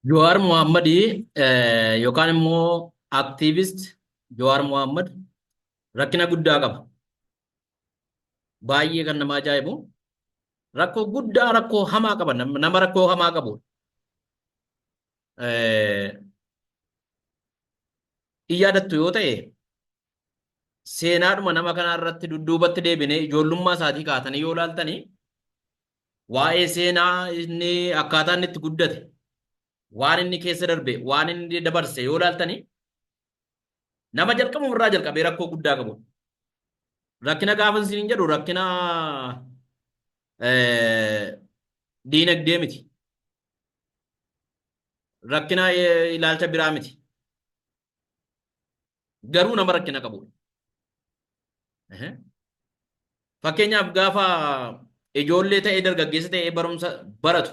Jawaar Mohaammed yookaan immoo aktiivist Jawaar Mohaammed rakkina guddaa qaba. Baay'ee kan nama ajaa'ibu rakkoo guddaa rakkoo hamaa qaba nama rakkoo hamaa qabu. In yaadattu yoo ta'e seenaadhuma nama kanaa irratti dudduubatti deebinee ijoollummaa isaatii kaatanii yoo ilaaltanii waa'ee seenaa inni akkaataa inni itti guddate waan inni keessa darbe waan inni dabarse yoo ilaaltanii nama jalqabuma irraa jalqabee rakkoo guddaa qabu. Rakkina gaafa isin jedhu rakkina diinagdee miti. Rakkina ilaalcha biraa miti. Garuu nama rakkina qabudha. Fakkeenyaaf gaafa ijoollee ta'ee dargaggeessa ta'ee barumsa baratu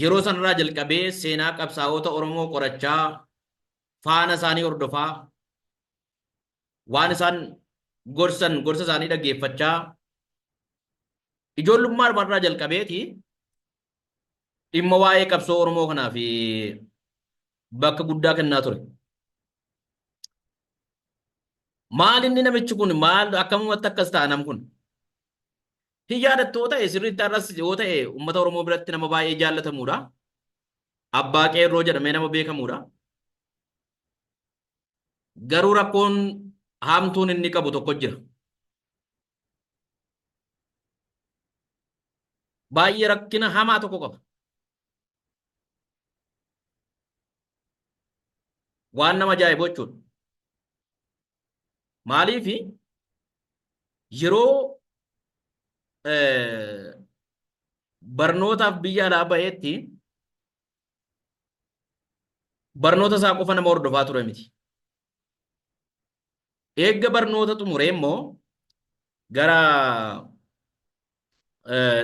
yeroo sanarraa jalqabee seenaa qabsaa'ota Oromoo qorachaa faana isaanii hordofaa waan isaan gorsan gorsa isaanii dhaggeeffachaa ijoollummaa irraa jalqabeeti dhimma waa'ee qabsoo Oromoo kanaa fi bakka guddaa kennaa ture. Maal inni namichi kun maal akkamumatti akkas ta'a nam kun? Hin yaadattu yoo ta'e sirriitti har'as yoo ta'e uummata Oromoo biratti nama baay'ee jaallatamuudha. Abbaa qeerroo jedhamee nama beekamuudha. Garuu rakkoon hamtuun inni qabu tokko jira. Baay'ee rakkina hamaa tokko qaba. Waan nama ajaa'ibu jechuudha. Maaliif yeroo barnootaaf biyya alaa ba'eetti barnoota isaa qofa nama hordofaa ture miti. Eegga barnoota xumuree immoo gara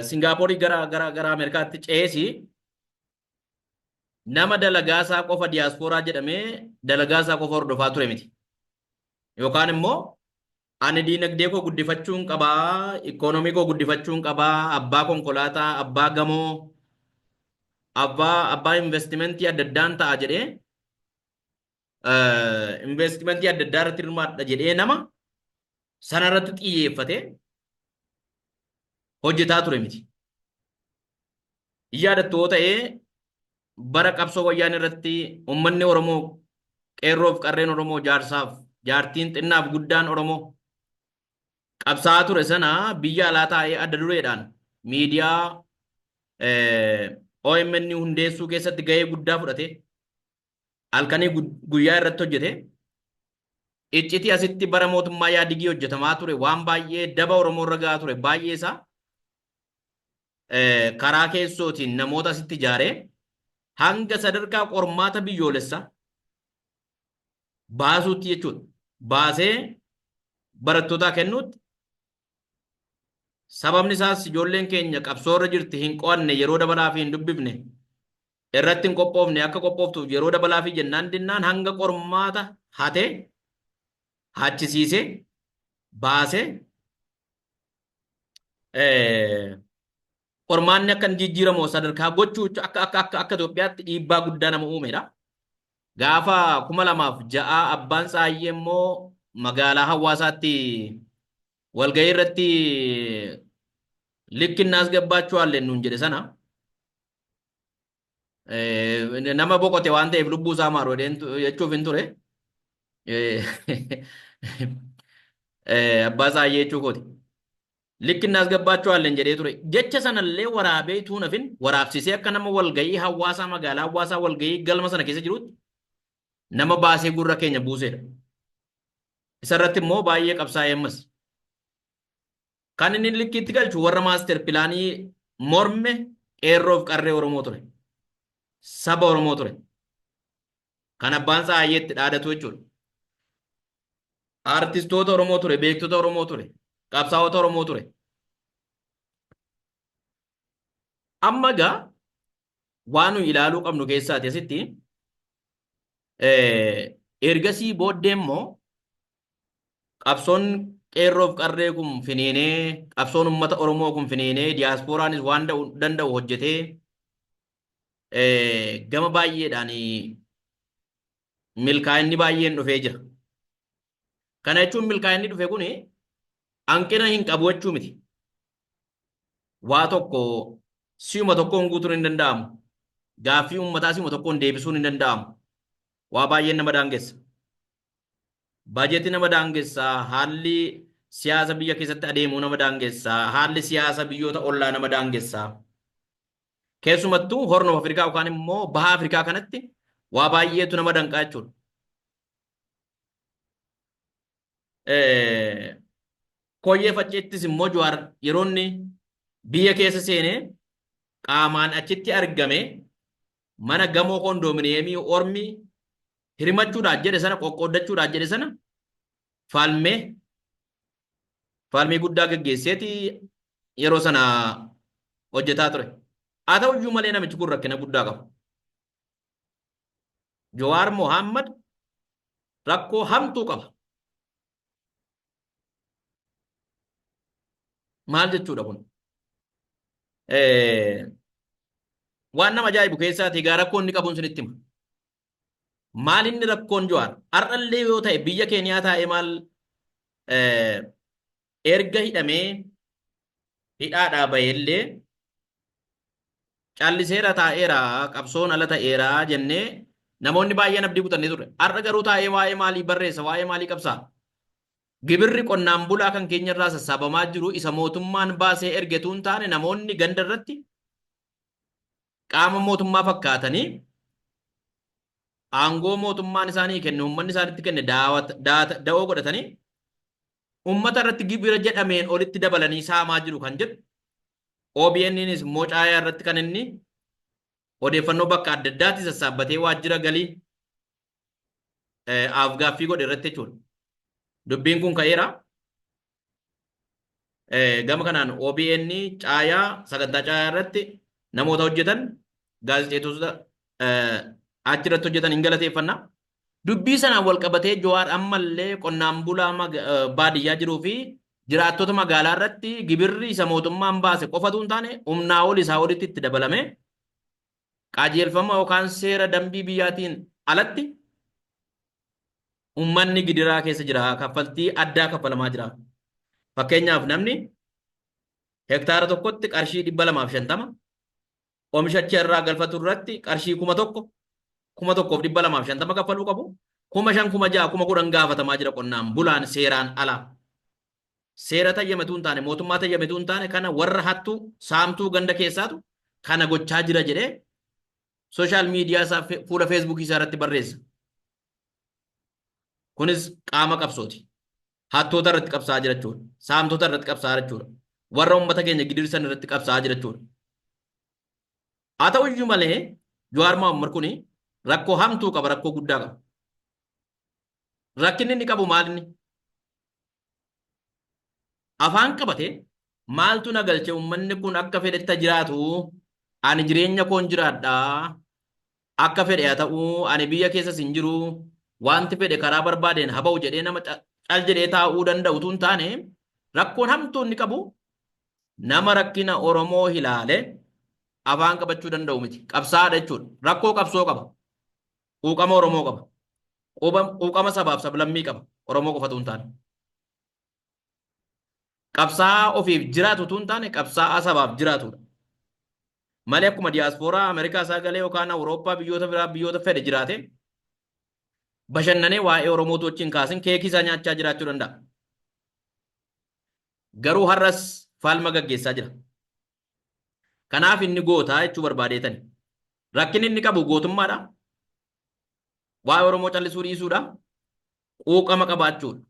Singaaporii gara gara gara Ameerikaatti ceesi nama dalagaa isaa qofa diyaaspooraa jedhamee dalagaa isaa qofa hordofaa ture miti. Yookaan immoo ani diinagdee koo guddifachuun qabaa, ikoonomii koo guddifachuun qabaa, abbaa konkolaataa, abbaa gamoo, abbaa investimentii adda addaan ta'a jedhee investimentii adda addaa irratti hirmaadha jedhee nama sana irratti xiyyeeffatee hojjetaa ture miti. Yaadattu yoo ta'e bara qabsoo wayyaan irratti uummanni Oromoo qeerroof qarreen Oromoo jaarsaaf jaartiin xinnaaf guddaan Oromoo qabsaa'aa ture sana biyya alaa taa'ee adda dureedhaan miidiyaa OMN hundeessuu keessatti gahee guddaa fudhate halkanii guyyaa irratti hojjete. Iccitii asitti bara mootummaa Yaadigii hojjetamaa ture waan baay'ee daba Oromoo irra gahaa ture baay'ee isaa karaa keessootiin namoota asitti ijaaree hanga sadarkaa qormaata biyyoolessaa baasuutti jechuudha. Baasee barattootaa kennuutti sababni isaas ijoolleen keenya qabsoo irra jirti hin qo'anne yeroo dabalaa fi hin dubbifne irratti hin qophoofne akka qophooftuuf yeroo dabalaa fi jennaan dinnaan hanga qormaata hatee hachisiisee baasee qormaanni akka hin jijjiiramu sadarkaa gochuu akka akka akka akka Itoophiyaatti dhiibbaa guddaa nama uumedha. Gaafa 2006 abbaan Tsaayyee immoo magaalaa Hawaasaatti walgahii irratti likkinnaas gabbaachuwaalleen nuun jedhe sana nama boqote waan ta'eef lubbuu isaa maaru jechuuf hin ture. Abbaa Tsaayyee jechuu kooti. Likki innaasgabbaachuwaalleen jedhee ture. Jecha sanallee waraabee utuu hin hafin waraabsisee akka nama walga'ii hawaasaa magaalaa hawaasaa walga'ii galma sana keessa jirutti nama baasee gurra keenya buuseedha. Isarratti immoo baay'ee qabsaa'ee ammas. Kan inni likkiitti galchu warra maaster pilaanii morme qeerroof qarree Oromoo ture. Saba Oromoo ture. Kan abbaan Tsahaayyeetti dhaadatu jechuudha. Artistoota Oromoo ture, beektota Oromoo ture, qabsaa'ota Oromoo ture. Amma egaa waan nuyi ilaaluu qabnu keessaati asitti ergasii booddee immoo qabsoon qeerroof qarree kun finiinee qabsoon uummata Oromoo kun finiinee diyaaspooraanis waan danda'u hojjetee Gama baay'eedhaan milkaa'inni baay'een dhufee jira. Kana jechuun milkaa'inni dhufe kun hanqina hin qabu jechuu miti. Waa tokko si'uma tokkoon guutuun hin danda'amu. Gaaffii uummataa si'uma tokkoon deebisuun hin danda'amu. Waa baay'een nama daangessa. Baajetii nama daangessa, haalli siyaasa biyya keessatti adeemuu nama daangessa, haalli siyaasa biyyoota ollaa nama daangessa. Keessumattuu Horn of Afrikaa yookaan immoo Baha Afrikaa kanatti waa baay'eetu nama danqaa jechuudha. Koyyee Facceettis immoo Jawaar yeroo inni biyya keessa seenee qaamaan achitti argame mana gamoo kondoominiyeemii ormi hirmachuudhaaf jedhe sana qoqqooddachuudhaaf jedhe sana falmee falmii guddaa geggeesseeti yeroo sana hojjetaa ture. Haa ta'u iyyuu malee namichi kun rakkina guddaa qaba. Jawaar Mohammad rakkoo hamtuu qaba. Maal jechuudha kun? Waan nama ajaa'ibu keessaati egaa rakkoo inni qabuun sinitti hima. Maal inni rakkoon Jawaar? Har'allee yoo ta'e biyya Keeniyaa taa'ee maal erga hidhamee hidhaadhaa baheellee calliseera taa'eera qabsoon ala ta'eera jennee namoonni baay'een abdii kutannee turre. Har'a garuu taa'ee waa'ee maalii barreessa waa'ee maalii qabsaa? Gibirri qonnaan bulaa kan keenya irraa sassaabamaa jiru isa mootummaan baasee ergetu hin taane namoonni ganda irratti qaama mootummaa fakkaatanii aangoo mootummaan isaanii kenne uummanni isaanitti kenne da'oo godhatanii uummata irratti gibira jedhameen olitti dabalanii saamaa jiru kan jedhu OBNnis immoo caayaa irratti kan inni odeeffannoo bakka adda addaatti sassaabbatee waajjira galii afgaaffii godhe irratti jechuudha. Dubbiin kun ka'eera. Gama kanaan OBN caayaa sagantaa caayaa irratti namoota hojjetan gaazexeessitoota achi irratti hojjetan hin galateeffanna. Dubbii sanaan wal qabatee Jawaar ammallee qonnaan bulaa baadiyyaa jiruu fi jiraattota magaalaa irratti gibirri isa mootummaan baase qofatu hin taane humnaa ol isaa olitti itti dabalame qajeelfama yookaan seera dambii biyyaatiin alatti uummanni gidiraa keessa jira kaffaltii addaa kaffalamaa jira. Fakkeenyaaf namni hektaara tokkotti qarshii 250 oomisha achi irraa galfatu irratti qarshii 1000 1250 kaffaluu qabu. 5000 6000 10,000 gaafatamaa jira qonnaan bulaan seeraan ala. Seera tayyametu hin taane mootummaa tayyametu hin taane kana warra hattuu saamtuu ganda keessaatu kana gochaa jira jedhee sooshaal miidiyaa isaa fuula feesbuukii isaa irratti barreessa. Kunis qaama qabsooti. Hattoota irratti qabsaa'aa jira jechuudha. Saamtota irratti qabsaa'aa jechuudha. Warra uummata keenya gidirsan irratti qabsaa'aa jira jechuudha. Haa ta'u iyyuu malee Jawaar Mohammad kun rakkoo hamtuu qaba, rakkoo guddaa qaba. Rakkinni inni qabu maal inni? Afaan qabate maaltu na galche uummanni kun akka fedhetta jiraatu ani jireenya koon jiraadha akka fedhe haa ta'u ani biyya keessas hin jiru wanti fedhe karaa barbaadeen haa ba'u jedhee nama cal jedhee taa'uu danda'u utuu hin taane rakkoon hamtuu inni qabu nama rakkina Oromoo ilaale afaan qabachuu danda'u miti. Qabsaa'aadha jechuudha. Rakkoo qabsoo qaba. Quuqama Oromoo qaba. Quuqama sabaaf sablammii qaba. Oromoo qofatu hin taane. Qabsaa'aa ofiif jiraatu utuu hin taane qabsaa'aa sabaaf jiraatudha. Malee akkuma diyaaspooraa Ameerikaa isaa galee yookaan Awurooppaa biyyoota biraa biyyoota fedhe jiraate bashannanee waa'ee Oromootu wajjin kaasin keekii isaa nyaachaa jiraachuu danda'a. Garuu har'as falma gaggeessaa jira. Kanaaf inni gootaa jechuu barbaadeetani. Rakkinni inni qabu gootummaadha. Waa'ee Oromoo callisuu dhiisuudha. Quuqama qabaachuudha.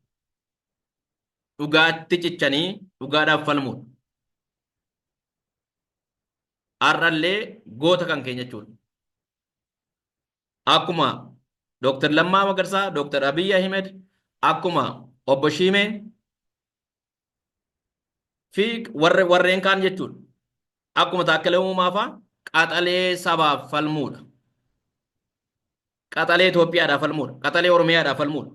Dhugaatti cichanii dhugaadhaaf falmuudha. Har'allee goota kan keenya jechuudha. Akkuma Dr. Lammaa Magarsaa, Dr. Abiy Ahmed, akkuma Obbo Shiimee fi warreen kaan jechuudha. Akkuma Taakkalee Uumaa fa'aa qaxalee sabaaf falmuudha. Qaxalee Itoophiyaadhaaf falmuudha. Qaxalee Oromiyaadhaaf falmuudha.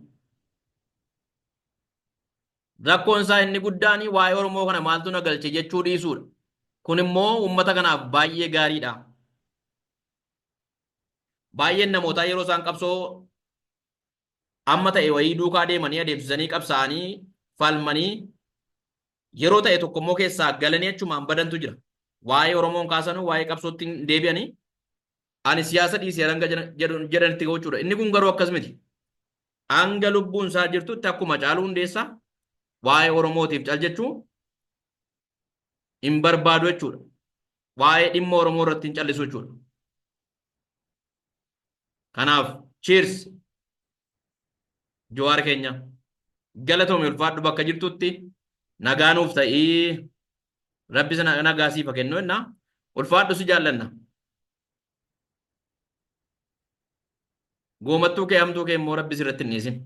Rakkoon isaa inni guddaan waa'ee Oromoo kana maaltu na galche jechuu dhiisuudha. Kun immoo uummata kanaaf baay'ee gaariidha. Baay'een namootaa yeroo isaan qabsoo amma ta'e wayii duukaa deemanii adeemsisanii qabsaa'anii falmanii yeroo ta'e tokko immoo keessaa galanii achumaan badantu jira. Waa'ee Oromoon kaasanuu waa'ee qabsootti hin deebi'anii ani siyaasa dhiisee hanga jedhanitti gochuudha. Inni kun garuu akkas miti. Hanga lubbuun isaa jirtutti akkuma Caaluu Hundeessaa waa'ee Oromootiif cal jechuu hin barbaadu jechuudha. Waa'ee dhimma Oromoo irratti hin callisu jechuudha. Kanaaf cheers Jawaar keenya galatoomi ulfaadhu bakka jirtutti nagaa nuuf ta'ii rabbi sana nagaa siif haa kennu jenna ulfaadhu si jaallanna. Goomattuu kee hamtuu kee immoo rabbi sirratti hin dhiisin.